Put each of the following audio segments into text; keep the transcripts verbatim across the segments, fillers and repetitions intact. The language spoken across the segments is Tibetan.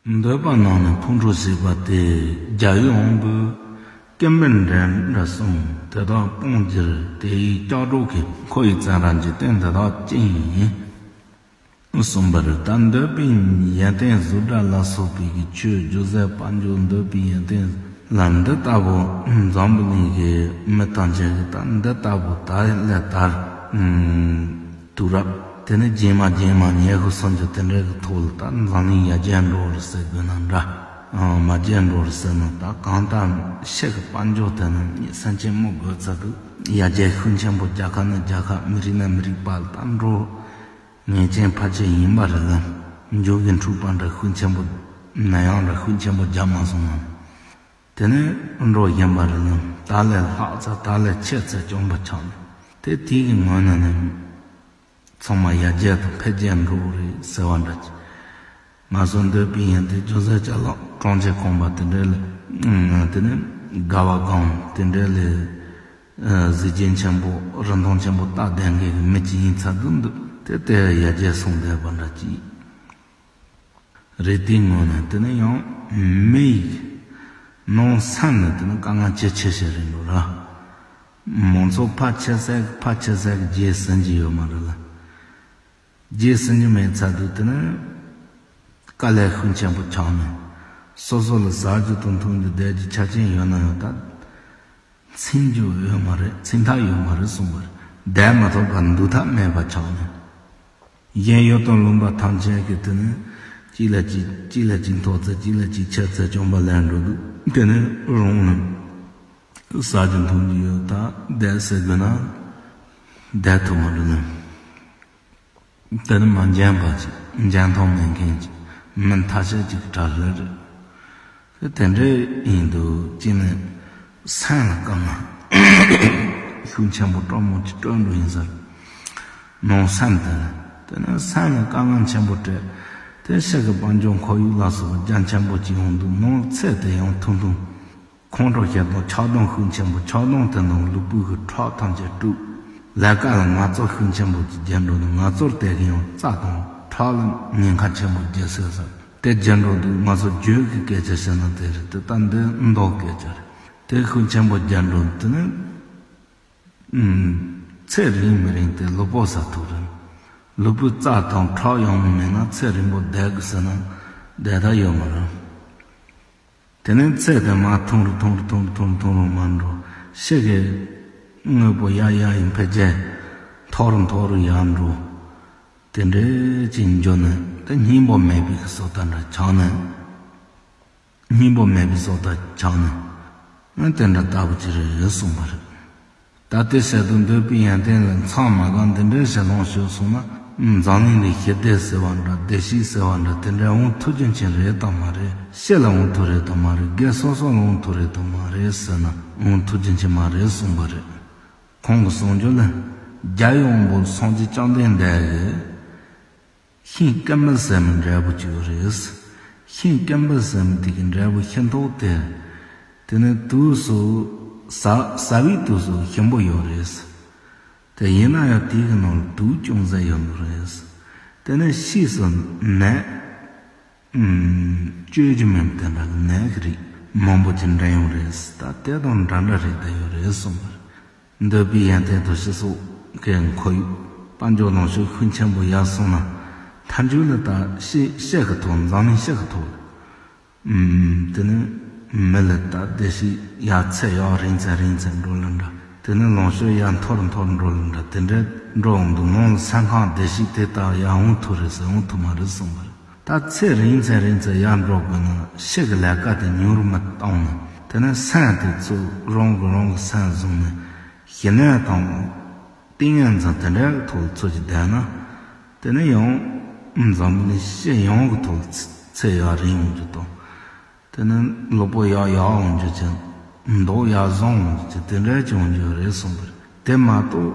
འདོད་པ་ནང་ནས་ཕུང་གྲུབ་ཞེས་པ་སྟེ། རྒྱལ་བའི་དབང་པོས་སྐྱེ་འཕེལ་འབྲིང་འདྲ་གསུམ་དེ་དག་སྤོང་ཕྱིར། དེ་ཡི་ལྕགས་སྒྲོག་གིས་འཁོར་བའི་བཙན་ར་འཇིག་རྟེན་འདི་དག་བཅིངས་ཡིན་གསུངས་པ་རེད། ད་འདོད་པའི་ཡོན་ཏན་གཟུགས་སྒྲ་ལ་སོགས་པའི་གི་ཆོས་སྒྱུ་རྩལ་དཔལ་འབྱོར་འདོད་པའི་ཡོན་ཏན་ལ་འདི་ལྟ་བུ་འཛམ་བུ་གླིང་གི་མི་ཐམས་ཅད་ཀྱིས་ད་འདི་ལྟ་བུ་ད་ལས་ད་དུས་རབས་དེ་ནི་རྗེས་མ་རྗེས་མ་ཉི་ཤུ་སུམ་ཅུ་དེ་འདྲའི་གི་ཐོག་ལ་ད་འཛམ་གླིང་ཡར་རྒྱས་འགྲོ་རེད་ཟེར་དགོས་ན་འདྲ། མར་རྒྱས་འགྲོ་རེད་ཟེར་ན། ད་གང་ལྟར་ཕྱི་གི་དཔལ་འབྱོར་དེ་ནི་སེམས་ཅན་མི་དགོས་ཚར་དུས་ཡར་རྒྱས་ཤུགས་ཆེན་པོ། རྒྱལ་ཁབ་ནས་རྒྱལ་ཁབ། མི་རིགས་ནས་མི་རིགས་བར་ལ་ད་འགྲོ་ངེས་ཅན་ཕལ་ཆེར་ཡིན་པ་རེད་ལ། མཇུག་གི་འཁྲུག་པ་འདྲ་ཤུགས་ཆེན་པོ་ནད་ཡམས་འདྲ་ཤུགས་ཆེན་པོ་རྒྱབ་མ་སོང་ན། དེ་ནས་འགྲོ་བཞིན་པ་རེད་ལ། ད་ལས་ལྷག་ཚད་ད་ལས་ཆེ་ཚད་བྱུང་བ་ཆགས་ནས། དེ་དེའི་གི་ངོས་ནས་ནི་ཚང་མ་ཡར་རྒྱས་དང་འཕེལ་རྒྱས་འགྲོ་གི་རེད་ཟེར་བ་འདྲ་ཅིག་ང་ཚོ་འདོད་པའི་ཡོན་ཏན་སྒྱུ་རྩལ་ཅ་ལག་གྲོང་ཁྱེར་ཁང་པ་དེ་འདྲ་ལས། དེ་ནས་དགའ་བ་གང་དེ་འདྲ་ལས། གཟི་བརྗིད་ཆེན་པོ་རིན་ཐང་ཆེན་པོ་རྟགས་ལྡན་མཁན་གྱི་མི་གཅིག་ཡིན་ཚར་དུས་འདུག་དེ་དེ་ཡར་རྒྱས་སོང་བསྡད་པ་འདྲ་ཅིག་རེད། དེའི་ངོས་ནས་དེ་ནི་ཡང་མི་ཡི་ནང་སེམས་ནི་དེ་ནི་དཀའ་ངལ་ཇེ་ཆེ་ཞིག་རེད་འགྲོ་ར། མང་ཚོགས་ཕལ་ཆེ་ས་ཕལ་ཆེ་ས་གིས་རྒྱལ་ཟིན་གྱི་ཡོད་མ་རེད་ལ། རྒྱལ་ཟིན་གྱི་མེད་ཚར་དུས་དེ་ནི་དཀའ་ལས་ཤུགས་ཆེན་པོ་ཆགས་ནས། སོ་སོ་ལ་ཟ་རྒྱུ་དང་འཐུང་རྒྱུ་བསྡད་རྒྱུ་ཆ་རྐྱེན་ཡོད་ན་ཡང་ད་འཚོ་རྒྱུ་ཡོད་མ་རེད། འཚོ་ཐབས་ཡོད་མ་རེད་གསུངས་པ་རེད། བསྡད་མ་ཐུབ་པར་འདུག་ཐབས་མེད་པ་ཆགས་ནས། གཞན་ཡུལ་དང་ལུང་པ་ཐམས་ཅད་ཀྱི་དེ་ནི་གཅིག་ལ་གཅིག་གཅིག་ལ་གཅིག་མཐོ་ཚད་གཅིག་ལ་གཅིག་ཆེ་ཚད་བྱུང་བ་ལས་འགྲོ་འདུག་དེ་ནི་རང་ལ་ཟ་རྒྱུ་འཐུང་རྒྱུ་ཡོད་ད་བསྡད་ཟེར་དགོས་ན་བསྡད་ཐུབ་མ་རེད་ལ། དེ་ནི་མ་འཇོན་པ་ཅིག་འཇོན་ཐང་མེད་མཁན་ཅིག་མི་ཐ་ཤལ་ཅིག་གྲས་ལ་རེད། དེ་འདྲ་ཡིན་དུས་གཅིག་ནི་སེམས་ལ་དཀའ་ངལ་ཤུགས་ཆེན་པོ་སྤྲོ་མོ་ཅིག་སྤྲོད་འགྲོ་ཡིན་ཟེར། ནང་སེམས་དེ་དེ་ནི་སེམས་ལ་དཀའ་ངལ་ཆེན་པོ་སྤྲད། དེ་ཕྱི་གི་དཔལ་འབྱོར་ཁོར་ཡུག་ལ་སོགས་པ་རྒྱ་ཆེན་པོ་ཅིག་ཡོང་དུས་ནང་ཚེ་དེ་ཡང་ཐུང་ཐུང་། ཁོང་ཁྲོ་ཞེ་སྡང་ཆགས་སྡང་ཤུགས་ཆེན་པོ། ཆགས་སྡང་དེ་ནང་ལུས་པོའི་གི་ཁྲག་ཐམས་ཅད་དཀྲུགས། ལས་ཀ་ལ་ངལ་རྩོལ་ཤུགས་ཆེན་པོ་ཅིག་བརྒྱབ་འགྲོ་དུས་ངལ་རྩོལ་དེ་གི་ཡང་རྩ་དང་ཁྲག་ལ་ཉེན་ཁ་ཆེན་པོ་བརྒྱབ་སྲིད་ཟེར། དེ་བརྒྱབ་འགྲོ་དུས་ང་ཚོ་རྒྱུད་ཀྱི་སྐད་ཆ་བཤད་ན་དེ་རེད། དེ་ལྟ་འདི་མདོག་སྐད་ཆ་རེད། དེ་ཤུགས་ཆེན་པོ་བརྒྱབ་འགྲོ་དུས་ནི། ཚེ་རིང་མི་རིང་དེ་ལུས་པོ་ཟ་ཐུབ་རེད། ལུས་པོའི་རྩ་དང་ཁྲག་ཡང་མེད་ན་ཚེ་རིང་པོ་བསྡད་དགོས་ཟེར་ན་བསྡད་ཐབས་ཡོད་མ་རེད། དེ་ནས་ཚེ་དེ་མར་ཐུང་རུ་ཐུང་རུ་ཐུང་རུ་ཐུང་རུ་ཐུང་རུ་མར་འགྲོ། ཕྱི་གི་དངོས་པོ་ཡར་ཡར་ཡིན་འཕེལ་རྒྱས་མཐོ་རུ་མཐོ་རུ་ཡར་འགྲོ། དེ་འདྲའི་ཅིག་འགྱོ་ནས་དེ་སྙིང་པོ་མེད་པའི་གི་བཟོ་ལྟ་འདྲ་ཆགས་ནས། སྙིང་པོ་མེད་པའི་བཟོ་ལྟ་ཆགས་ནས། དེ་འདྲ་ལྟ་བུ་ཅིག་རེད་གསུངས་པ་རེད། ད་དེ་བྱེད་དུ་འདོད་པའི་ཡོན་ཏན་ལ་མཚམས་མ་བསྒང་འདི་འདྲའི་ཞལ་ལོངས་སྤྱོད་སོང་ན། འཛམ་གླིང་འདི་ཞི་བདེ་ཟེར་བ་འདྲ་བདེ་སྐྱིད་ཟེར་བ་འདྲ་དེ་འདྲའི་འོང་ཐུབ་རྒྱུ་ཅན་རེད་དམ་མ་རེད། ཕྱི་ལ་འོང་ཐུབ་རེད་དམ་མ་རེད། སྒེར་སོ་སོ་ལ་འོང་ཐུབ་རེད་དམ་མ་རེད་ཟེར་ན་འོང་ཐུབ་རྒྱུ་ཅན་མ་རེད་གསུངས་པ་རེད། ཁོང་གི་གསུང་རྒྱུ་ལ། རྒྱལ་བའི་དབང་པོ་སངས་རྒྱས་བཅོམ་ལྡན་འདས་ཀྱིས། ཤིང་ཀེམ་པོ་ཟེར་མི་འབྲས་བུ་གཅིག་ཡོད་རེད། ཤིང་ཀེམ་པོ་ཟེར་མི་དེ་གི་འབྲས་བུ་ཤིང་ཐོག་དེ། དེ་ནི་དུས་སུ་ཟ་ཟ་བའི་དུས་སུ་ཞིམ་པོ་ཡོད་རེད། དེ་ཡིན་ན་ཡང་དེ་གི་ནང་ལ་དུག་ཅུང་ཟད་ཡོད་འདུག་རེད། དེ་ནི་ཕྱིས་སུ་ནད། ཨུམ། བཅོས་རྒྱུ་མེད་པ་དེ་འདྲ་གི་ནད་ཀྱི་རིགས་མང་པོ་ཅིག་འདྲེན་ཡོང་རེད། ད་དེ་དང་འདྲ་འདྲ་རེད་བསྡད་ཡོད་རེད་གསུངས་པ་རེད། འདོད་པའི་ཡོན་ཏན་དང་སྤྱི་ཚོགས་ཀྱི་ཁོར་ཡུག་དཔལ་འབྱོར་ལོངས་སྤྱོད་ཤུགས་ཆེན་པོ་ཡར་སོང་ན། མཐའ་མཇུག་ལ་ད་ཕྱི་ཕྱི་གི་ཐོག་འཛམ་གླིང་ཕྱི་གི་ཐོག་ལ། ཨུམ། དེ་ནི་མི་ལ་ད་བདེ་སྐྱིད་ཡར་ཚད་ཡར་རིང་ཚད་རིང་ཚད་འགྲོ་ལ་འདྲ། དེ་ནི་ལོངས་སྤྱོད་ཡར་མཐོ་རུ་མཐོ་རུ་འགྲོ་ལ་འདྲ། དེ་འདྲའི་འགྲོ་འོང་དུས་ནང་ལ་སེམས་ཁམས་བདེ་སྐྱིད་དེ་ལྟར་ཡར་འོང་ཐུབ་རེད་ཟེར། འོང་ཐུབ་མ་རེད་གསུངས་པ་རེད། ད་ཚེ་རིང་ཚེ་རིང་ཚེ་ཡར་འགྲོ་དགོས་ན་ཕྱི་གི་ལས་ཀ་དེ་ཉུང་རུ་མ་བཏང་ན། དེ་ནས་སེམས་དེ་ཚོ་རང་གི་རང་གི་སེམས་བཟུང་ནས་ཞི་གནས་དང་ཏིང་ངེ་འཛིན་དེ་འདྲའི་ཐོག་ཚུད་ཅིག་བསྡད་ན། དེ་ནས་ཡང་འཛམ་བུ་གླིང་སྤྱི་ཡོངས་ཀྱི་ཐོག་ཚེ་ཡར་རིང་འོང་རྒྱུ་དང་། དེ་ནས་ལུས་པོ་ཡར་ཡག་འོང་རྒྱུ་ཅན། མདོག་ཡར་བཟང་འོང་རྒྱུ་ཅན་དེ་འདྲའི་ཅིག་འོང་རྒྱུ་རེད་གསུངས་པ་རེད། དེ་མ་གཏོགས་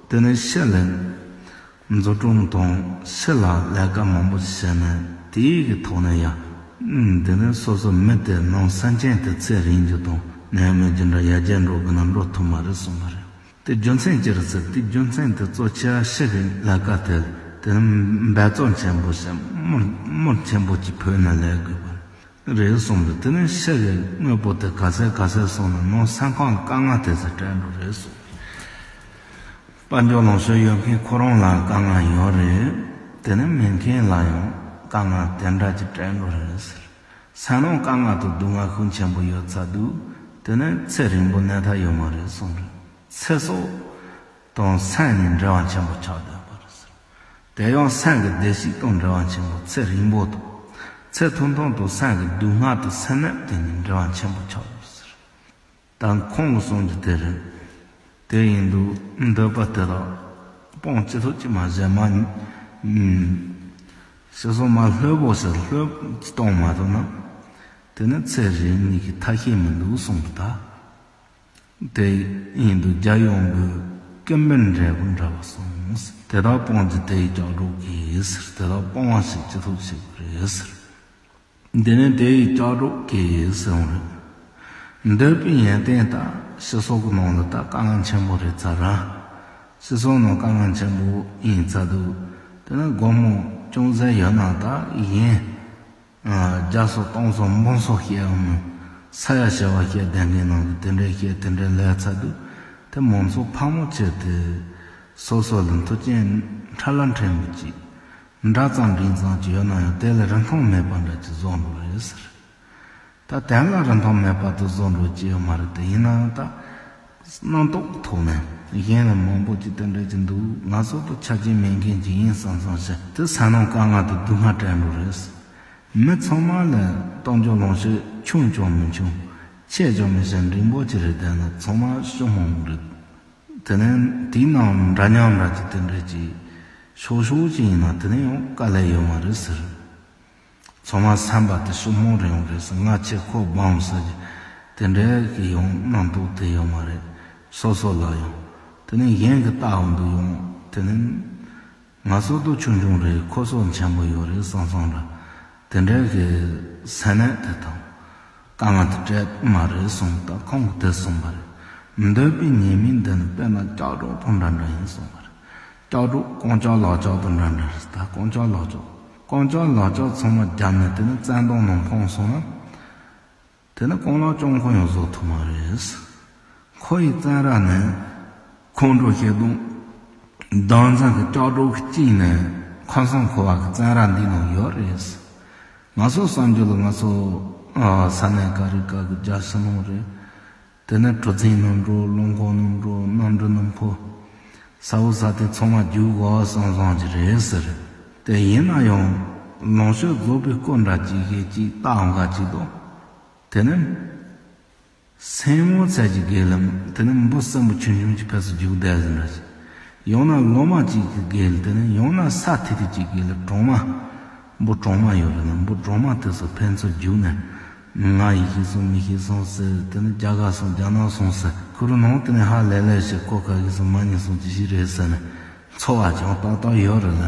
དེ་ནས་ཕྱི་ལ། འཛུགས་སྐྲུན་དང་ཕྱི་ལ་ལས་ཀ་མང་པོ་ཞིག་བྱས་ནས་དེའི་གི་ཐོག་ནས་ཡང་། ཨུམ། དེ་ནས་སོ་སོ་མི་དེ་ནང་སེམས་ཅན་དེ་ཚེ་རིང་རྒྱུ་དང་ནད་མེད་རྒྱུ་འདྲ་ཡར་རྒྱས་འགྲོ་དགོས་ན་འགྲོ་ཐུབ་མ་རེད་གསུངས་པ་རེད། དེ་རྒྱུ་མཚན་ཅི་རེད་ཟེར་དེ་རྒྱུ་མཚན་དེ་གཙོ་ཆེ་བ་ཕྱི་གི་ལས་ཀ་དེ་ དེ་ནི་འབད་རྩོལ་ཆེན་པོ་བྱས་དམོད་དམོད་ཆེན་པོ་ཅིག་ཕོག་ནས་ལས་དགོས་པ་རེད་གསུངས་པས། དེ་ནི་ཕྱི་གི་དངོས་པོ་དེ་ག་ཚད་ག་ཚད་སོང་ན་ནང་སེམས་ཁམས་ལ་དཀའ་ངལ་དེ་ཚོ་འཕྲད་འགྲོ་རེད་གསུངས། དཔལ་འབྱོར་ལོངས་སྤྱོད་ཡོད་མཁན་ཁོ་རང་ལ་དཀའ་ངལ་ཡོད་རེད། དེ་ནི་མེད་མཁན་ལ་ཡང་དཀའ་ངལ་དེ་འདྲ་ཅིག་འཕྲད་འགྲོ་རེད་ཟེར། སེམས་ནང་དཀའ་ངལ་དང་སྡུག་བསྔལ་ཤུགས་ཆེན་པོ་ཡོད་ཚར་དུས། དེ་ནི་ཚེ་རིང་པོ་གནས་ཐབས་ཡོད་མ་རེད་གསུངས་རེད། ཚེ་སྲོག་དང་སེམས་གཉིས་འབྲེལ་བ་ཆེན་པོ་ཆགས་བསྡད་པ་རེད་ཟེར། དེ་ཡང་སེམས་ཀྱི་བདེ་སྐྱིད་དང་འབྲེལ་བ་ཆེན་པོ། ཚེ་རིང་པོ་དང་ཚེ་ཐུང་ཐུང་དང་སེམས་ཀྱི་སྡུག་བསྔལ་དང་སེམས་ནད་དེ་གཉིས་འབྲེལ་བ་ཆེན་པོ་ཆགས་ཡོད་ཟེར། ད་ཁོང་གི་གསུང་རྒྱུ་དེ་རེད། དེ་ཡིན་དུས་འདོད་པ་དེ་དག་སྤང་ཅི་ཐུབ་ཅིག་མ་བྱས་མ། ཨུམ། ཞེ་སོགས་མ་ལྷོད་པོ་ཞིག་ལྷོད་གཏོང་མ་ཐུབ་ན། དེ་ནི་ཚེ་རིང་ནི་གི་ཐབས་ཤེས་མི་འདུག་གསུངས་པ་ད། དེ་ཡིན་དུས་རྒྱལ་ཡོངས་ཀྱི་ཀུན་སྤངས་འབྲས་བུ་འདྲ་བ་གསུངས། དེ་དག་སྤོང་རྒྱུ་དེ་ཡི་ལྕགས་སྒྲོག་གིས་ཟེར། དེ་དག་སྤོང་བ་ཞིག་ཅི་ཐུབ་བྱེད་དགོས་རེད་ཟེར། འདི་ནི་དེ་ཡི་ལྕགས་སྒྲོག་གིས་ཟེར་བ་རེད། འདོད་པའི་ཡོན་ཏན་དག་ཞེ་སོགས་ཀྱི་ནང་ལ་ད་དཀའ་ངལ་ཆེན་པོ་རེད་ཚར་ར། ཞེ་སོགས་ནང་དཀའ་ངལ་ཆེན་པོ་ཡིན་ཚར་དུས། དེ་ནི་སྒོར་མོ་ཅུང་ཟད་ཡོད་ན་ད་གཞན། བརྒྱ་སོགས་སྟོང་སོགས་འབུམ་སོགས་བཤད་འོང་མོད། ས་ཡ་བྱེ་བ་བཤད་བསྡད་མཁན་ནང་གི་དེ་འདྲའི་བཤད་དེ་འདྲའི་ལས་ཚར་དུས། དེ་མང་ཚོགས་ཕལ་མོ་ཆེ་དེ་སོ་སོ་ལ་མཐུན་རྐྱེན་ཕྲ་ལ་ཕྲན་བུ་ཅིག་འདྲ་ཙམ་འབྲིང་ཙམ་ཅིག་ཡོད་ན་ཡང་དེ་ལ་རིན་ཐང་མེད་པ་འདྲ་ཅིག་བཟོ་འགྲོ་རེད་ཟེར། ད་དོན་ལ་རིན་ཐང་མེད་པ་དེ་བཟོ་འགྲོ་ཅི་ཡོད་མ་རེད། དེ་ཡིན་ནའང་ད་རྣམ་རྟོག་གི་ཐོག་ནས་གཞན་ལ་མང་པོ་ཅིག་དེ་འདྲ་ཅིག་འདུག་ང་ཚོ་དང་ཆ་རྐྱེན་མེད་མཁན་ཅིག་ཡིན་བསམ་བསམ་བྱས་དེ་སེམས་ནང་དཀའ་ངལ་དང་སྡུག་བསྔལ་སྤྲད་འགྲོ་རེད། མི་ཚང་མ་ལ་སྟོབས་འབྱོར་ལོངས་སྤྱོད་ཆུང་ཀྱང་མི་ཆུང་། ཆེ་ཀྱང་མི་ཆེ། འབྲིང་པོ་ཅིག་རེད་བསྡད་ན་ཚང་མ་ཤུགས་མང་རེད། དེ་ནས་དེའི་ནང་འདྲ་མཉམ་འདྲ་ཅིག་དེ་འདྲ་ཅིག་ཤོག་ཤོག་ཅིག་ཡིན་ན་དེ་ནས་ཡང་དཀའ་ལས་ཡོད་མ་རེད་ཟེར། ཚང་མ་བསམ་པ་དེ་ཤུགས་མང་རེད་ཡོང་རེད་ཟེར། ང་ཆེ་ཁོ་སྦོམ་ཟེར་གྱི་དེ་འདྲའི་གི་ཡང་རྣམ་རྟོག་དེ་ཡོད་མ་རེད། སོ་སོ་ལ་ཡང་དེ་ནས་གཞན་གྱི་ལྟ་བ་འདུག་ཡང་དེ་ནས། ང་ཚོ་དུ་ཆུང་ཆུང་རེད། ཁོ་ཚོ་ཆེན་པོ་ཡོད་རེད་བསམ་བསམ་ར། དེ་འདྲའི་གི་སེམས་ནད་དེ་དང་། དཀའ་ངལ་དེ་སྤྲད་མ་རེད་གསུངས། ད་ཁོང་གིས་དེ་གསུངས་པ་རེད། འདོད་པའི་ཉེས་དམིགས་འདི་ནི་དཔེར་ན་ལྕགས་སྒྲོག་དང་འདྲ་འདྲ་ཡིན་གསུངས་པ་རེད། ལྕགས་སྒྲོག་རྐང་ལྕགས་ལག་ལྕགས་དང་འདྲ་འདྲ་རེད། ད་རྐང་ལྕགས་ལག་ལྕགས་རྐང་ལྕགས་ལག་ལྕགས་ཚང་མ་བརྒྱབ་ནས་དེ་ནི་བཙན་དང་ནང་འཕངས་སོང་ན། དེ་ནི་རྐང་ལག་རྐྱང་ཁོ་ཡང་བཟོ་ཐུབ་མ་རེད། ཁོ་ཡི་བཙན་ར་ནི་ཁོང་ཁྲོ་ཞེ་སྡང་། སྡང་འཛིན་གྱི་ལྕགས་སྒྲོག་གིས་བཅིངས་ནས་ཁམས་གསུམ་འཁོར་བ་གི་བཙན་ར་འདི་ནང་ཡོད་རེད། ང་ཚོ་བསམ་རྒྱུ་ལ་ང་ཚོ་ས་གནས་ག་རེ་ག་གི་རྒྱ་ཕྱི་ནང་རེད། དེ་ནི་གྲུ་གཟིངས་ནང་འགྲོ། རླངས་འཁོར་ནང་འགྲོ། གནམ་གྲུ་ནང་འཕུར། ས་འོག་ས་དེ་ཚང་མ་རྒྱུག་དགོས་བསམ་བསམ་གྱི་རེད་ཟེར། དེ་ཡིན་ན་ཡང་ལོངས་སྤྱོད་རྫོགས་པའི་སྐོར་འདྲ་ཅིག་གིས་ཅིག་ལྟ་འོང་ག་ཅིག་དང་། དེ་ནི། སེན་མོ་ཚལ་གྱི་དགེ་ལ། དེ་ནི་འབུ་སྲིན་པོ་ཆུང་ཆུང་ཅིག་ཕེབས་སུ་རྒྱུག་བསྡད་ཟིན་འདྲ་ཅིག་ཡང་ན་ལོ་མ་གཅིག་གི་དགེ་ལ། དེ་ནི་ཡང་ན་ས་ཐིག་ཐིག་ཅིག་དགེ་ལ་གྲོག་མ། འབུ་གྲོག་མ་ཡོད་རེད་ན་འབུ་གྲོག་མ་དེ་ཚོ་ཕན་ཚུན་རྒྱུག་ནས། ང་ཡི་ཤི་སོང་མི་ཤི་སོང་ཟེར། དེ་ནི་རྒྱ་གར་སོང་རྒྱ་ནག་སོང་ཟེར། ཁུ་རུ་ནང་དེ་ནི་ཧ་ལས་ལས་ཞེས་ཁོ་ག་གི་སོང་མ་ཉི་སོང་ཅི་ཞིག་རེད་ཟེར་ནས་འཚོ་བ་ཀྱང་ཏག་ཏག་ཡོད་རེད་ལ།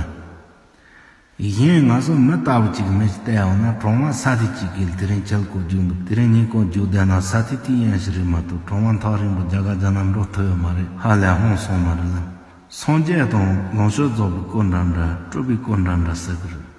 གཞན་ང་ཚོ་མི་ལྟ་བུ་གཅིག་མི་ཞིག་བལྟས་ཡོང་ན་གྲོག་མ་ས་ཐིག་གཅིག་གིས་དེ་རིང་ཁྱེད་སྐོར་རྒྱུག་འདུག་དེ་རིང་ངའི་སྐོར་རྒྱུག་བསྡད་ན་ས་ཐིག་དེ་ཡན་ཞིག་རེད་མ་གཏོགས་གྲོག་མ་ཐག་རིང་པོ་རྒྱ་གར་རྒྱ་ནག་འགྲོ་ཐུབ་ཡོད་མ་རེད། ཧ་ལས་ཧོན་སོང་མ་རེད་ལ། སངས་རྒྱས་དང་ལོངས་སྤྱོད་རྫོགས་པའི་སྐོར་འདྲ་འདྲ་སྤྲུལ་པའི་སྐོར་འདྲ་འདྲ་ཟེར་གི་རེད།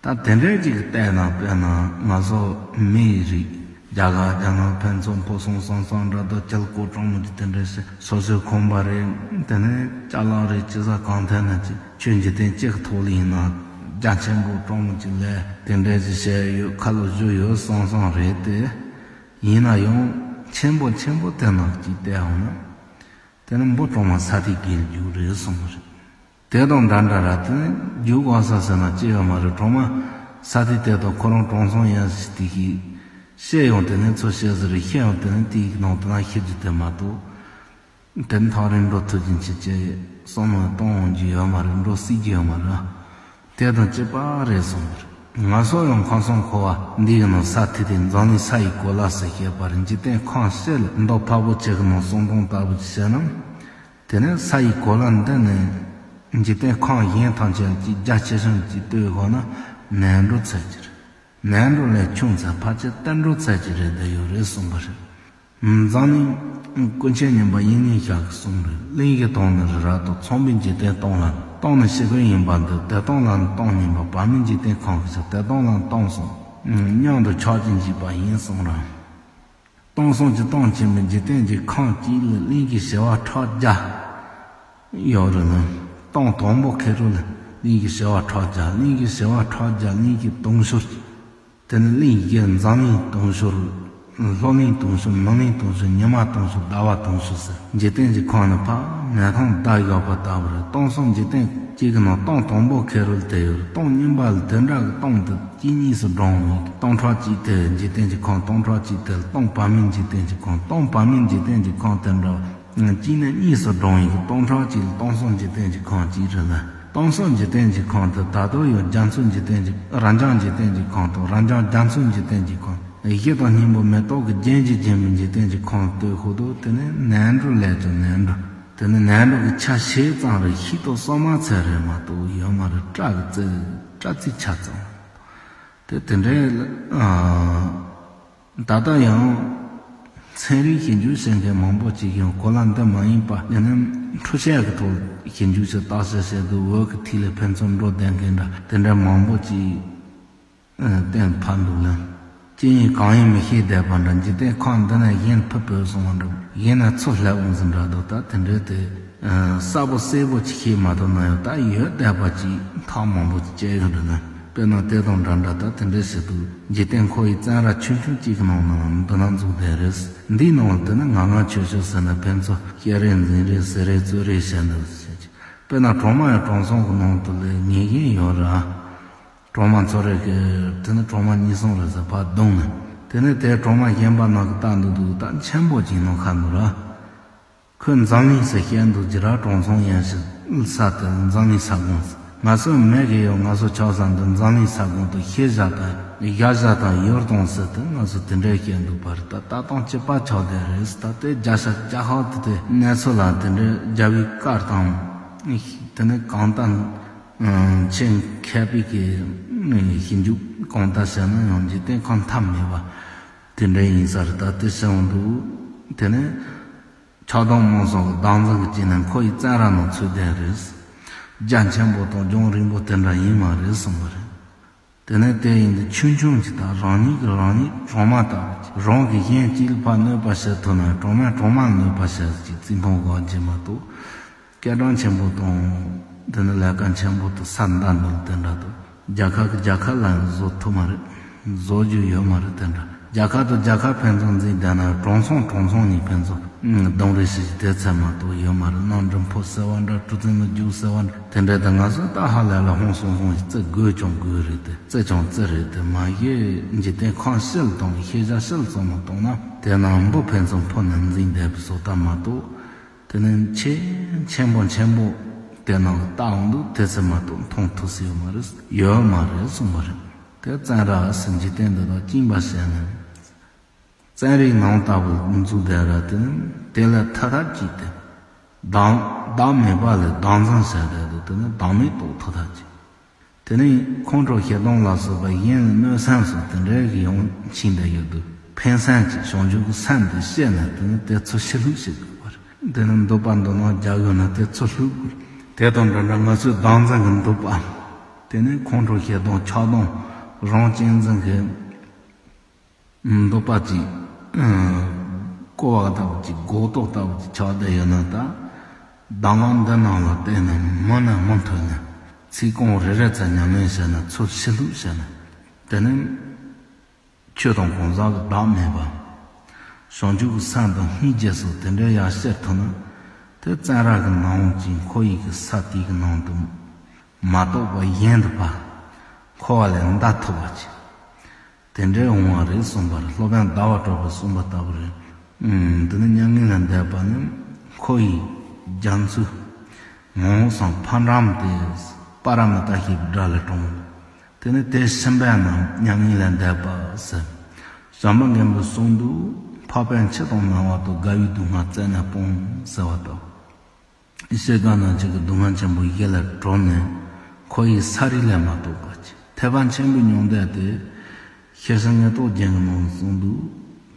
ད་དེ་འདྲའི་གཅིག་གིས་བལྟས་ན་དཔེར་ན་ང་ཚོ་མི་ཡི་རིགས། རྒྱ་གར་རྒྱ་ནག་ཕན་ཚུན་ཕོ་སོང་སང་སང་འདྲ་དང་ཁྱེད་སྐོར་གྲོག་མོ་གཅིག་དེ་འདྲ་ཞིག་སོ་སོའི་ཁང་པ་རེད། དེ་ནས་ཅ་ལག་རེད། ཅི་ཟ་གང་ཐད་ན་ཅིག་ཁྱོད་འཇིག་རྟེན་གཅིག་གི་ཐོག་ལ་ཡིན་ན་རྒྱ་ཆེན་པོ་གྲོག་མོ་གཅིག་ལས་དེ་འདྲ་ཞིག་བྱས་ཡོད་ཁ་ལོ་བཞུ་ཡོད་སང་སང་རེད་དེ། ཡིན་ན་ཡང་ཆེན་པོ་ཆེན་པོ་དེ་ནང་གཅིག་བལྟས་འོང་ན་དེ་ནི་འབུ་གྲོག་མ་ས་ཐིག་གིས་རྒྱུག་རེད་གསུངས་པ་རེད། དེ་དང་འདྲ་འདྲ་ར་དེ་ནི་རྒྱུག་དགོས་ས་ཟེར་ན་ཅི་ཡོད་མ་རེད། གྲོག་མ་ས་ཐིག་དེ་དང་ཁོ་རང་གྲོང་སོང་ཡན་ཞིག་དེ་ཤི་ཤེས་ཡོང་དེ་ནི་ཚོ་ཤེས་ཟེར་རེད། ཤེས་ཡོང་དེ་ནི་དེའི་ནང་དུ་ན་ཤི་རྒྱུ་དེ་མ་གཏོགས། དེ་ནི་ཐག་རིང་འགྲོ་ཐུབ་ཀྱིན་ཆེ་ཆེ་བསམ་བློ་གཏོང་འོང་རྒྱུ་ཡོད་མ་རེད། འགྲོ་སྲིད་ཀྱི་ཡོད་མ་རེད། དེ་དང་གཅིག་པ་རེད་གསུངས་པ་རེད། ང་ཚོ་ཡང་ཁམས་གསུམ་འཁོར་བ་འདི་ཡི་ནང་ས་ཐིག་དེ་འཛམ་གླིང་ས་ཡི་གོ་ལ་ཟེར་བཤད་པ་རེད། འཇིག་རྟེན་ཁམས་ཕྱི་ལ་མདོ་འཕགས་པོ་ཆེ་གི་ནང་གསུང་དོན་ལྟ་བུ་ཅིག་བཤད་ན། དེ་ནས་ས་ཡི་གོ་ལ་འདི་ནས་འཇིག་རྟེན་ཁམས་གཞན་ཐམས་ཅད་ཀྱི་རྒྱ་ཆེ་ཆུང་ཅིག་ལྟོས་དགོས་ན་ནས་འགྲོ་ཚད་ཀྱི་རེད། ནས་འགྲོ་ལས་ཆུང་ཚད་ཕལ་ཆེར་བསྟན་འགྲོ་ཚད་ཀྱི་རེད་བསྡད་ཡོད་རེད་གསུངས་པ་རེད། འཛམ་གླིང་ཀུན་མཁྱེན་ཉན་པ་དབྱིག་གཉེན་ཞལ་གྱིས་གསུངས་རེད། གླིང་གི་སྟེང་ནས་རི་རབ་ཏུ། ཚངས་པའི་འཇིག་རྟེན་སྟོང་ལ། སྟོང་ནི་ཤེལ་དཀར་ཡིན་པར་འདོད། དེ་སྟོང་ལ་ནི་སྟོང་ཉིད་པ། བར་མའི་འཇིག་རྟེན་ཁམས་ཀྱི་ཕྱིར། དེ་སྟོང་ལ་ནི་སྟོང་གསུམ་མཉམ་དུ་ཕྱག་རྒྱས་འཇིགས་པ་ཡིན་གསུངས་ར། སྟོང་གསུམ་གྱི་སྟོང་ཆེན་པོའི་འཇིག་རྟེན་གྱི་ཁམས་གཅིག་ལ་གླིང་གི་བྱེ་བ་ཕྲག་བརྒྱ་ཡོད་རེད་ལ། སྟོང་དང་པོ་ཁེ་རུ་ལ་གླིང་གི་བྱེ་བ་ཕྲག་བརྒྱ། གླིང་གི་བྱེ་བ་ཕྲག་བརྒྱ། གླིང་གི་དུང་ཕྱུར། དེ་ནི་གླིང་གི་འཛམ་གླིང་དུང་ཕྱུར། ལྷོ་གླིང་དུང་ཕྱུར། ནུབ་གླིང་དུང་ཕྱུར། ཉི་མ་དུང་ཕྱུར། ཟླ་བ་དུང་ཕྱུར་ཟེར། འཇིག་རྟེན་གྱི་ཁམས་ནི་ཕར་མེ་ཐང་བརྡབས་བཞག་པ་ལྟ་བུ་རེད། སྟོང་གསུམ་འཇིག་རྟེན་གཅིག་གི་ནང་སྟོང་དང་པོ་ཁེ་རུ་ལ་དེ་ཡོད་རེད། སྟོང་གཉིས་པ་ལ་དེ་འདྲ་གི་སྟོང་དེ་གཅིག་གཉིས་སུ་བགྲངས་ཡོད། སྟོང་ཕྲག་གཅིག་དེ་འཇིག་རྟེན་གྱི་ཁམས། སྟོང་ཕྲག་གཅིག་དེ་ལ་སྟོང་བར་མའི་འཇིག་རྟེན་གྱི་ཁམས། སྟོང་བར་མའི་འཇིག་རྟེན་གྱི་ཁམས་དེ་འདྲ་གཅིག་ནས་གཉིས་སུ་བགྲངས་ཡོད། སྟོང་ཕྲག་གཅིག་ལ་སྟོང་གསུམ་འཇིག་རྟེན་གྱི་ཁམས་གཅིག་རེད་ལ། སྟོང་གསུམ་འཇིག་རྟེན་གྱི་ཁམས་དེ་ད་དུང་ཡང་རྒྱ་མཚོའི་འཇིག་རྟེན་གྱི། རབ་འབྱམས་འཇིག་རྟེན་གྱི་ཁམས་དང་། རབ་འབྱམས་རྒྱ་མཚོའི་འཇིག་རྟེན་གྱི་ཁམས། གཞི་དང་སྙིང་པོ་མེ་ཏོག་གི་རྒྱན་གྱིས་བརྒྱན་པའི་འཇིག་རྟེན་གྱི་ཁམས་སྟོད་ཤོག་ཏུ། དེ་ནི་ནས་འབྲུ་ལས་ཀྱང་ནས་འབྲུ། དེ་ནི་ནས་འབྲུ་གི་ཆ་ཤས་ཙམ་རེ་ཤིག་ཏུ་སོ་མ་ཚད་རེ་མ་གཏོགས་ཡོད་མ་རེད། སྤྲ་གི་རྩི། སྤྲ་རྩིའི་ཆ་ཙམ། དེ་དེ་འདྲའི་ལ། ཨ། ད་ལྟ་ཡང་ཚན་རིག་ཞིབ་འཇུག་བྱེད་མཁན་མང་པོ་ཅིག་ཡང་གོ་ལ་འདི་མ་ཡིན་པ་ཡང་ན་འཕྲུལ་ཆས་ཀྱི་ཐོག་ཞིབ་འཇུག་བྱེད། བརྟག་དཔྱད་བྱེད་དུས་འོད་ཀྱི་ཐིག་ལེ་ཕན་ཚུན་འགྲོ་བསྡད་མཁན་འདྲ་དེ་འདྲ་མང་པོ་ཅིག་གཏན་ཕབ་འདུག་ལ། ཅི་ཡིན་གང་ཡིན་མི་ཤེས་བསྡད་པ་འདྲ། འཇིག་རྟེན་ཁམས་འདི་ན་གཞན་ཕུད་བུད་སོང་བ་འདྲ། གཞན་ན་ཚུར་སླེབས་འོང་ཟིན་འདྲ་འདུག་ད་དེ་འདྲའི་དེ་གསལ་པོ་གསལ་པོ་ཅིག་ཤེས་མ་ཐུབ་ན་ཡང་ད་ཡོད་བསྡད་པ་ཅིག་ཐག་མང་པོ་ཅིག་བཅད་ཡོད་འདྲ་ན། དཔེར་ན་དེ་དང་འདྲ་འདྲ་ད་དེ་འདྲའི་ཞིག་འདུག་འཇིག་རྟེན་ཁོ་ཡི་བཙན་ར་ཆུང་ཆུང་གཅིག་གི་ནང་ན་འདི་ན་འཛུལ་བསྡད་རེད། འདིའི་ནང་ལ་དེ་ནི་ང་ང་ཆོས་ཆོས་ཟེར་ན་ཕན་ཚུན་བཤད་རེས་འཛིང་རེས་ཟེར་རེས་རྩོད་རེས་བྱས་འདུག་ཟེར་གྱི། དཔེར་ན་གྲོག་མ་ཡང་དྲང་སྲོང་གི་ནང་དུ་ལས་ཉེ་ཞན་ཡོད་ར། གྲོག་མ་ཚོ་རེ་གི་དེ་ནི་གྲོག་མ་གཉིས་གསུམ་རེ་ཟེར་ཕར་བརྡུངས་ནས། དེ་ནི་དེ་གྲོག་མ་གཞན་པ་ནང་གི་ལྟ་འདུག་འདུག་ད་ཆེན་པོ་ཅིག་ནང་ཁ་འདུག་ར། ཁོས་འཛམ་གླིང་ཟེར་བཤད་འདུག་ཅི་ར། དྲང་སྲོང་ཡན་ཞིག་ས་དེ་འཛམ་གླིང་ས་སྒང་ཟེར། ང་ཚོའི་མི་གི་ཡོད་ང་ཚོ་ཆགས་ས་འདི་འཛམ་གླིང་ས་སྒང་དུ་ཤེལ་བཞག་དང་བཞའ་བཞག་དང་ཡུར་དང་ཟེར་དུས་ང་ཚོ་དེ་འདྲའི་བཤད་འདུག་པ་རེད། ད་ལྟ་སྟོང་གཅིག་པ་ཆགས་བསྡད་རེད། ད་དེ་རྒྱ་ཤ་རྒྱ་ཧག་དེ་དེ་གནས་ཚུལ་ལ་དེ་འདྲའི་རྒྱལ་བའི་བཀའ་དང་། དེ་ནི་གང་ལྟར་ཆེས་མཁས་པའི་གི་ཞིབ་འཇུག་གང་ལྟར་བྱས་ན་ཡང་འཇིག་རྟེན་ཁམས་མཐའ་མེད་པ་དེ་འདྲ་ཡིན་ས་རེད། ད་དེ་བྱུང་འདུག་དེ་ནི་ཆགས་སྡང་རྨོངས་གསུམ་གྱི་བདག་འཛིན་གྱི་རྐྱེན་ནས་ཁོ་ཡི་བཙན་ར་ནང་ཚུད་བསྡད་རེད། རྒྱ་ཆེན་པོ་དང་ལྗོངས་རིང་པོ་དེ་འདྲ་ཡིན་མ་རེད་གསུངས་པ་རེད། དེ་ནས་དེ་ཡིན་དུས་ཆུང་ཆུང་གི་ད་རང་ཉིད་ཀྱི་རང་ཉིད་གྲོག་མ་ལྟ་བུ་ཅིག་རང་གིས་གཞན་གཅིག་ལ་ཕར་གནོད་པ་བྱེད་ཐུབ་ན་གྲོག་མས་གྲོག་མ་ལ་གནོད་པ་བྱེད་ཅིག་རྩིས་མཐོང་དགོས་ཀྱི་མ་གཏོགས། སྐད་གྲགས་ཆེན་པོ་དང་། དེ་ནི་ལས་ཀ་ཆེན་པོ་དང་ས་མདའ་འདོན་དེ་འདྲ་དང་། རྒྱལ་ཁབ་ཀྱིས་རྒྱལ་ཁབ་ལ་བཟོ་ཐུབ་མ་རེད། བཟོ་རྒྱུ་ཡོད་མ་རེད་དེ་འདྲ། རྒྱལ་ཁབ་དང་རྒྱལ་ཁབ་ཕན་ཚུན་འཛིང་བསྡད་ན་གྲོང་ཚང་གྲོང་ཚང་གཉིས་ཕན་ཚུན་རྡུང་རེས་བྱེད་ཀྱི་དེ་ཚད་མ་གཏོགས་ཡོད་མ་རེད། གནམ་གྲུ་འཕུར་ཟེར་བ་འདྲ། གྲུ་གཟིངས་ལ་རྒྱུག་ཟེར་བ་འདྲ། དེ་འདྲ་དང་ང་ཚོ་ད་ཧ་ལས་ལ་ཧོན་སོང་སོང་ཞིག་རྩེ་དགོས་ཀྱང་དགོས་རེད་དེ། རྩེ་ཀྱང་རྩེ་རེད་དེ། མ་གཞི་འཇིག་རྟེན་ཁམས་ཕྱི་ལ་གཏོང་བའི་ཤེས་བྱ་ཕྱི་ལ་བཙོང་མ་གཏོང་ན་དེ་ན་འབུ་ཕན་ཚུན་འཕུར་ནས་འཛིང་བསྡད་པའི་བཟོ་ལྟ་མ་གཏོགས། དེ་ནི་ཆེས་ཆེན་པོ་ཆེན་པོ་དེ་ནང་གི་ལྟ་འོང་དུས་དེ་ཚེ་མ་གཏོགས་མཐོང་ཐུབ་ས་ཡོད་མ་རེད། ཡོད་མ་རེད་གསུངས་པ་རེད། དེ་བཙན་ར་ཟེར་འཇིག་རྟེན་འདི་དང་བཅིངས་པ་བྱས་ནས། བཙན་རའི་ནང་ལྟ་བུ་འཛུགས་བསྡད་ར། དེ་ནི་དེ་ལས་ཐ་ཐབས་ཅིག་སྟེ། བདག་བདག་མེད་པ་ལས་བདག་འཛིན་བྱས་བསྡད་འདུག་དེ་ནི་བདག་མེད་རྟོགས་ཐུབ་ཐབས་ཅིག་དེ་ནི་ཁོང་ཁྲོ་ཞེ་སྡང་ལ་སོགས་པ་གཞན་ལ་གནོད་སེམས་སོགས་དེ་འདྲའི་གི་ཡོང་ཕྱིན་བསྡད་ཡོད་འདུག་ཕན་སེམས་ཀྱི་བྱང་ཆུབ་ཀྱི་སེམས་དེ་སྐྱེས་ནས་དེ་ནི་དེ་ཚུར་ཕྱི་བླུགས་བྱེད་དགོས་པ་རེད། དེ་ནི་འདོད་པ་འདོད་ན་རྒྱག་དགོས་ན་དེ་ཚུར་བླུགས་དགོས་རེད། དེ་དང་འདྲ་འདྲ་ང་ཚོའི་བདག་འཛིན་གྱི་འདོད་པ། དེ་ནི་ཁོང་ཁྲོ་ཞེ་སྡང་ཆགས་སྡང་རང་གཅེས་འཛིན་གྱི་འདོད་པ་ཅིག་ཀོ་བ་ལྟ་བུ་ཅིག་སྒོག་ཏོག་ལྟ་བུ་ཅིག་ཆགས་བསྡད་ཡོད་ན། ད་གདམས་ངག་འདི་ནང་ལ་བལྟས་ན་མུ་ནས་མུ་མཐུད་ནས་ཚིག་རྐང་རེ་རེ་ཙམ་ཉམས་ལེན་བྱས་ན། ཚུར་ཕྱི་བླུགས་བྱས་ན། དེ་ནི་ཆོས་དང་གང་ཟག་གི་བདག་མེད་པ། བྱང་ཆུབ་ཀྱི་སེམས་དང་སྙིང་རྗེ་སོགས་དེ་འདྲའི་ཡར་སྐྱེ་ཐུབ་ན། དེ་བཙན་ར་གི་ནང་ཅིག་ཁོ་ཡི་གི་ས་དེ་གི་ནང་དུ་མ་གཏོགས་པ་གཞན་དུ་ཕར་འཁོར་བ་ལས་འདའ་ཐུབ་པ་ཅིག་དེ་འདྲའི་འོང་བ་རེད་གསུངས་པ་རེད། སློབ་དཔོན་ཟླ་བ་གྲགས་པས་གསུངས་པ་ལྟ་བུ་རེད། ཨུམ། དེ་ནི་མྱ་ངན་ལས་འདས་པ་ནི་ཁོ་ཡི་རྒྱ་མཚོའི་ངོ་བོ་སམ་ཕ་འགྲམ་དེ་པ་ར་མི་ཏ་ཞེས་པའི་སྒྲ་ལས་དྲངས། དེ་ནི་དེ་ཤི་བ་ན་མྱ་ངན་ལས་འདས་པ་ཟེར། བྱམས་པ་མགོན་པོས་གསུངས་འདུག་འཕགས་པས་འཆི་དང་ནང་བ་དང་། དགའ་བའི་སྡུག་བསྔལ་རྩད་ནས་སྤོངས་ཟེར་བ་ལྟ་བུ། ཤི་དགོས་ན་ཅིག་གི་སྡུག་བསྔལ་ཆེན་པོ་བཞི་ལས་གྲོལ་ནས་ཁོ་ཡི་ས་རིས་ལས་མ་གཏོགས་པ་ཅིག་ཐེག་པ་ཆེན་པོའི་མྱང་འདས་དེ་ཤེར་ཕྱིན་ངེས་རྟོགས་རྒྱན་གྱི་ནང་ལ་གསུངས་འདུག་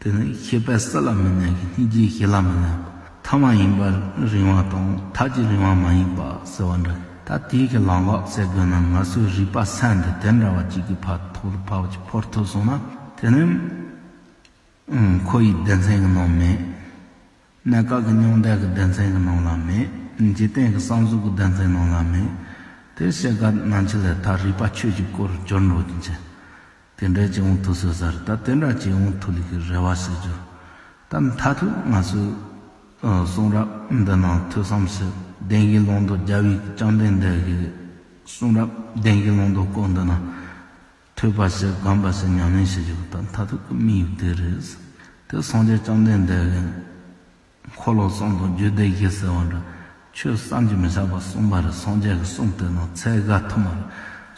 དེ་ནི་ཤེས་པས་སྲིད་ལ་མི་གནས་ཀྱི། སྙིང་རྗེས་ཞི་ལ་མི་གནས་པ། ཐ་མ་ཡིན་པར་རིང་བ་དང་ཐག་གཅོད་རིང་བ་མ་ཡིན་པ་ཟེར་བ་འདྲ། ད་དེའི་གི་ལམ་ཁ་ཟེར་དགོས་ན་ང་ཚོའི་རིག་པ་སེམས་འདི་དེ་འདྲ་བ་གཅིག་གི་ཕར་ཐོག་ཏུ་ཕར་ཅིག་འཕུར་ཐུབ་སོང་ན། དེ་ནི་ཨང་། འཁོར་བའི་སྡེ་ཚན་གྱི་ནང་མེད། གནས་སྐབས་ཀྱི་མྱང་འདས་ཀྱི་སྡེ་ཚན་གྱི་ནང་ལ་མེད། འཇིག་རྟེན་གྱི་བསམ་གཟུགས་ཀྱི་སྡེ་ཚན་ནང་ལ་མེད། དེ་ཤེས་སྐབས་ནང་ཆེ་ལས་ད་རིག་པ་ཆོས་ཀྱི་སྐོར་སྦྱོར་འགྲོ་གི་འཇིག་དེ་འདྲ་ཅིག་འོང་ཐུབ་སོང་ཟེར། ད་དེ་འདྲ་ཅིག་འོང་ཐུབ་ལེ་གི་རེ་བ་ཞིག་འཇོ། ད་མཐར་ཐུག་ང་ཚོའི་ཨ་གསུང་རབ་འདི་ནང་ཐོས་བསམ་ཞིག་བདེན་བཞིའི་ལུང་དུ་རྒྱལ་བའི་བཅོམ་ལྡན་འདས་ཀྱི་གསུང་རབ་བདེན་བཞིའི་ལུང་དུ་བཀོད་འདི་ན། ཐོས་པ་བྱེད། སྒོམ་པ་བྱེད། ཉམས་ལེན་བྱེད་རྒྱུ་དང་མཐར་ཐུག་གི་དམིགས་ཡུལ་དེ་རེད། དེ་སངས་རྒྱས་བཅོམ་ལྡན་འདས་ཀྱི་འཁོར་ལོ་གསུམ་དང་རྒྱུད་སྡེ་བཞི་ཟེར་བ་འདྲ། ཆོས་བསམ་གྱིས་མི་ཁྱབ་པ་གསུངས་པ་རེད། སངས་རྒྱས་ཀྱི་གསུང་དེ་ནང་ཚད་བརྒལ་ཐུབ་མ་རེད།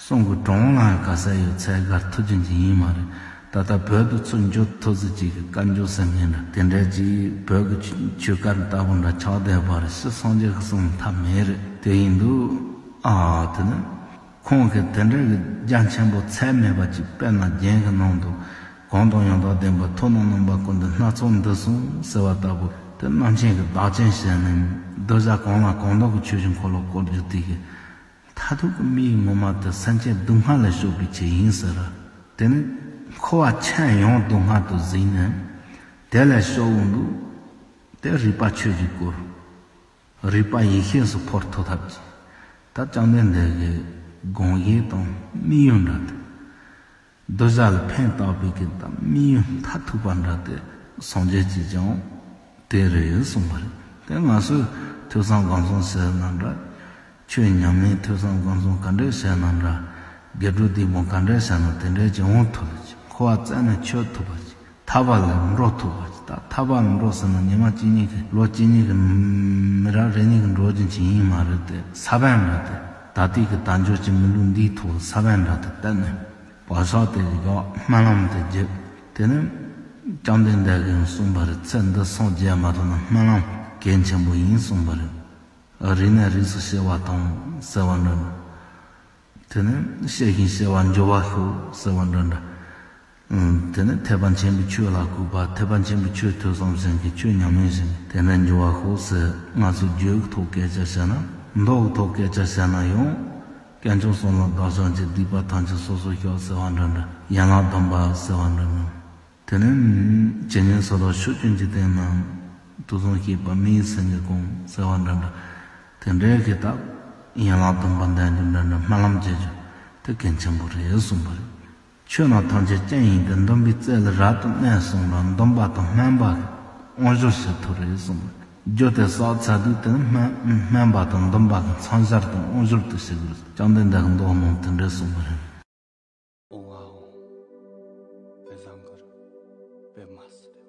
གསུང་གི་གྲུབ་དབང་ལ་ག་ཚད་ཡོད་ཚད་བརྒལ་ཐུབ་རྒྱུ་ཅིག་ཡིན་མ་རེད། ད་ལྟ་བོད་དུ་ཚུར་འབྱོར་ཐུབ་ཚུལ་ཅིག་གི་བཀའ་འགྱུར་ཟེར་མཁན་འདྲ་དེ་འདྲ་ཅིག་བོད་ཀྱི་ཆོས་བཀའ་ལྟ་བུ་འདྲ་ཆགས་བསྡད་པ་རེད། ཕྱི་སངས་རྒྱས་ཀྱི་གསུང་མཐའ་མེད་རེད། དེ་ཡིན་དུས་ཨ་དེ་ནི། ཁོང་གིས་དེ་འདྲ་གི་རྒྱ་ཆེན་པོ་ཚད་མེད་པ་ཅིག་དཔེར་ན་རྒྱན་གྱི་ནང་དུ། གང་དང་ཡང་དག་ལྡན་པའི་ཐོབ་ནས་རྣམ་པ་ཀུན་ཏུ་སྣ་ཚོགས་འདི་གསུངས་ཟེར་བ་ལྟ་བུ། དེ་རྣམ་མཁྱེན་གྱི་བདག་ཅན་ཞེས་ནི་གདུལ་བྱ་གང་ལ་གང་འདུལ་གྱི་ཆོས་ཀྱི་འཁོར་ལོ་བསྐོར་རྒྱུ་དེ་གི་མཐར་ཐུག་གི་དམིགས་ཡུལ་ངོ་མ་དེ་སེམས་ཅན་སྡུག་བསྔལ་ལས་སྐྱོབ་པའི་ཆེད་ཡིན་ཟེར། དེ་ནི་འཁོར་བ་ཆེན་ཡོངས་སྡུག་བསྔལ་དུ་གཟིགས་ནས་དེ་ལས་སྐྱོབ་འོང་དུས། དེ་རིག་པ་ཆོས་ཀྱིས་བསྐོར། རིག་པ་ཡེ་ཤེས་སུ་འཕོ་ཐུབ་ཐབས་ཀྱི། ད་བཅོམ་ལྡན་འདས་ཀྱི་དགོངས་བཞེད་དང་དམིགས་ཡུལ་འདྲ་སྟེ། གདུལ་བྱ་ལ་ཕན་བཏགས་པའི་གི་ད་དམིགས་ཡུལ་མཐར་ཐུག་པ་འདྲ་སྟེ། སངས་རྒྱས་ཀྱིས་ཀྱང་དེ་རེད་གསུངས་པ་རེད། དེ་ང་ཚོས་ཐོས་བསམ་སྒོམ་གསུམ་བྱས་ན་འདྲ། ཆོས་ཉམས་ལེན་ཐོས་བསམ་སྒོམ་གསུམ་ག་འདྲས་བྱས་ན་འདྲ། དགེ་སྒྲུབ་སྡིག་སྤོང་ག་འདྲས་བྱས་ན་དེ་འདྲས་ཀྱི་འོང་ཐུབ་ལ་ཅིག་འཁོར་བ་རྩད་ནས་ཆོད་ཐུབ་པ་ཅིག་ཐར་པ་ལ་འགྲོ་ཐུབ་པ་ཅིག་ད་ཐར་པ་ལ་འགྲོ་ཟེར་ན་ཉི་མ་གཅིག་གཉིས་ཀྱི་ལོ་གཅིག་གཉིས་ཀྱི་མི་རབས་རེ་གཉིས་ཀྱི་འགྲོ་རྒྱུ་ཅིག་ཡིན་མ་རེད་དེ། ས་བོན་འདྲ་སྟེ། ད་ལྟའི་གི་དལ་འབྱོར་གྱི་མི་ལུས་འདིའི་ཐོག་ལ་ས་བོན་འདྲ་སྟེ་བཏབ་ནས་བག་ཆགས་དེ་ཡོག་སྨོན་ལམ་དེ་བརྒྱབ། དེ་ནས་བཅོམ་ལྡན་འདས་ཀྱིས་གསུངས་པ་རེད། ཚེ་འདི་སངས་རྒྱས་མ་ཐོབ་ན་སྨོན་ལམ་གལ་ཆེན་པོ་ཡིན་གསུངས་པ་རེད། རིག་ནས་རིགས་སུ་སྐྱེ་བ་དང་ཟེར་བ་འདྲ་འདྲ། དེ་ནས་སྐྱེ་ཞིང་སྐྱེ་བར་འགྱུར་བར་ཤོག་ཟེར་བ་འདྲ་འདྲ། ཨང་། དེ་ནས་ཐེག་པ་ཆེན་པོའི་ཆོས་ལ་གུས་པ། ཐེག་པ་ཆེན་པོའི་ཆོས་ཐོས་བསམ་བྱེད་མཁན། ཆོས་ཉམས་ལེན་བྱེད་མཁན། དེ་ནས་འགྱུར་བར་ཤོག་ཟེར། ང་ཚོས་རྒྱུད་ཀྱི་ཐོག་སྐད་ཆ་བཤད་ན། མདོ་གི་ཐོག་སྐད་ཆ་བཤད་ན་ཡང་། དཀོན་མཆོག་གསུམ་ལ་བདག་སྦྱོང་བྱེད། སྡིག་པ་ཐམས་ཅད་སོ་སོར་བཤགས་ཟེར་བ་འདྲ་འདྲ། ཡན་ལག་བདུན་པ་ཟེར་བ་འདྲ་འདྲ། དེ་ནས་ཇི་སྙེད་སུ་དག་ཕྱོགས་བཅུའི་འཇིག་རྟེན་ན། དུག་གསུམ་སྐྱེས་པ་མི་ཡི་སེམས་ཀྱིས་གང་ཟེར་བ་འདྲ་འདྲ། དེ་འདྲའི་གི་ད་ཡན་ལག་བདུན་པ་འདོན་རྒྱུ་འདྲ་འདྲ། སྨོན་ལམ་བྱེད་རྒྱུ་དེ་གལ་ཆེན་པོ་རེད་གསུངས་པ་རེད། ཆོས་རྣམས་ཐམས་ཅད་རྐྱེན་ཡིན་ཏེ། འདུན་པའི་རྩེ་ལ་རབ་ཏུ་གནས་གསུངས་ལ། འདུན་པ་དང་སྨོན་པ་གི་དབང་ཟུར་བྱེད་ཐུབ་རེད་གསུངས་པ་རེད། རྒྱུ་དེ་བསགས་ཚར་དུས་དེ་ནི་སྨོན་སྨོན་པ་དང་འདུན་པ་གི་མཚམས་སྦྱར་དང་དབང་ཟུར་དུ་བྱེད་དགོས། བཅོམ་ལྡན་འདས་ཀྱི་མདོ་ནང་དེ་འདྲ་གསུངས་པ་རེད། ཨོ་ཨོ། དཔེ་བཟང་གི་རེད། དཔེ་མ་སྲིད།